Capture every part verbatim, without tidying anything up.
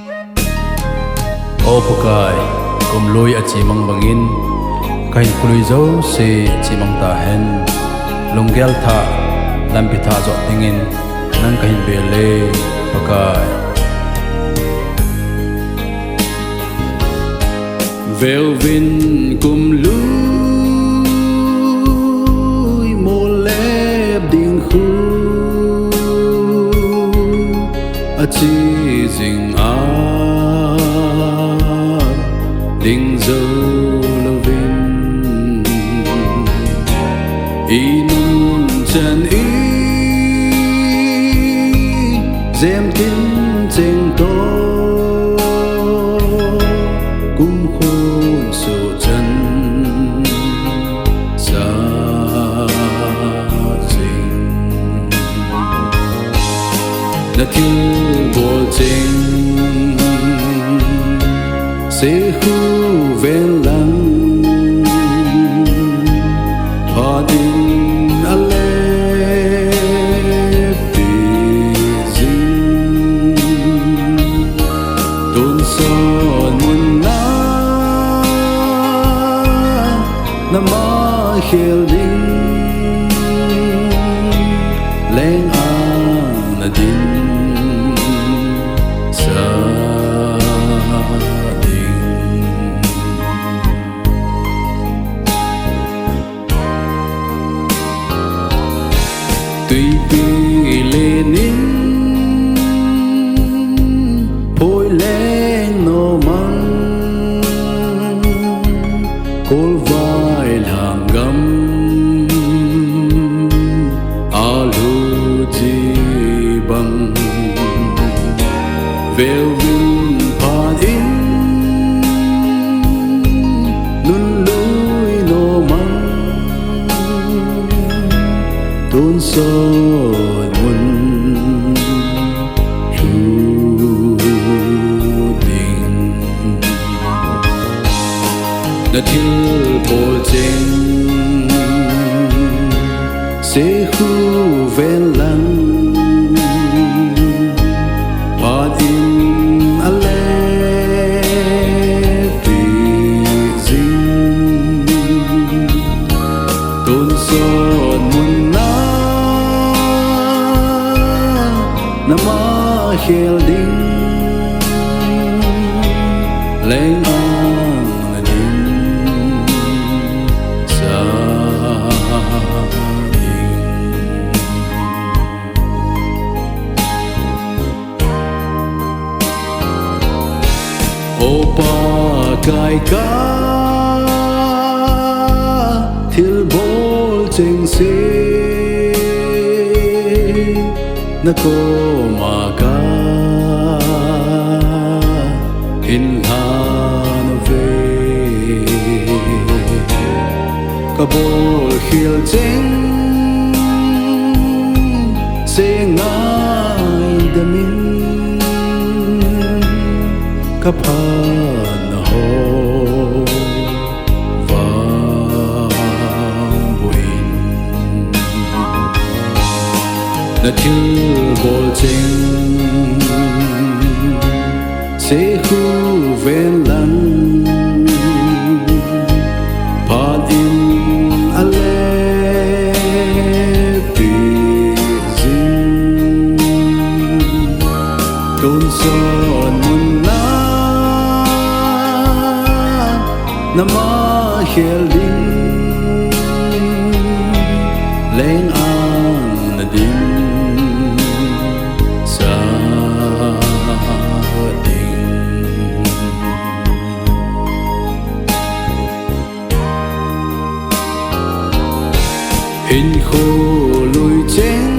O Pakai, kum lui a chimang bangin, ka hinkho lui jouse chimang tahen, lunggel thah, lampi thah joh dingin, nang ka hin bel e, Pakai. Veuvin kum lui mollep ding khu, ache jing a ding jou louvin, i nung chan i jem tin cheng toh, kum khun suh chan sa jing. Na thilbol cheng se khu ven lang, phat in a lepi jing. Tonsot mun na na ma khel ding, leng ang na din sa ding. Tuipi le nin phoi leng nom ang, kolvai lhang gam a lhu ji bang. Veuvin phat in nun lui nom ang, tonsot mun lhu ding. Na thilbol cheng se khu ven lang, phat in a lepi jing. Tonsot mun na na ma khel ding, leng ang na din sa ding. O Pakai, ka thilbol cheng se na koma ka hin lhan uve. Ka bolkhel cheng se ngaidam in, ka phatna ho vangboh in. Na thilbol cheng se khu ven lang, phat in a lepi jing. Tonsot mun na na ma khel ding, leng ang na din sa ding. Hinkho lui cheng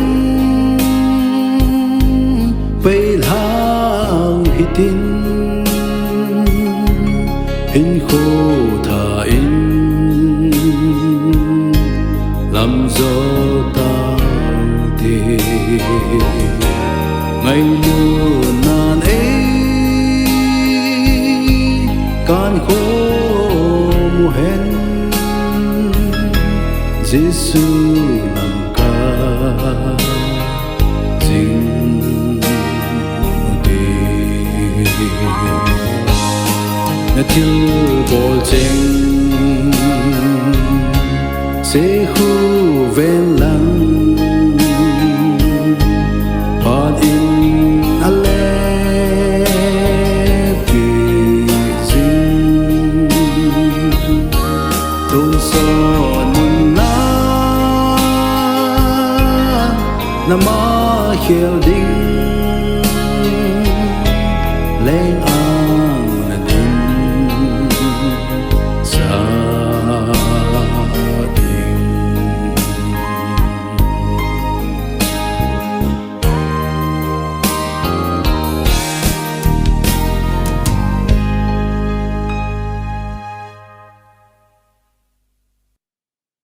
pei lhang hitin, hinkho thah in lam jo taute. Ngailut nan ei kan khom u hen, Jesu lamkai jing u te. Na thilbol cheng sei khu ven lang, phat in a le pi jing. Tun son mun na, na ma khel ding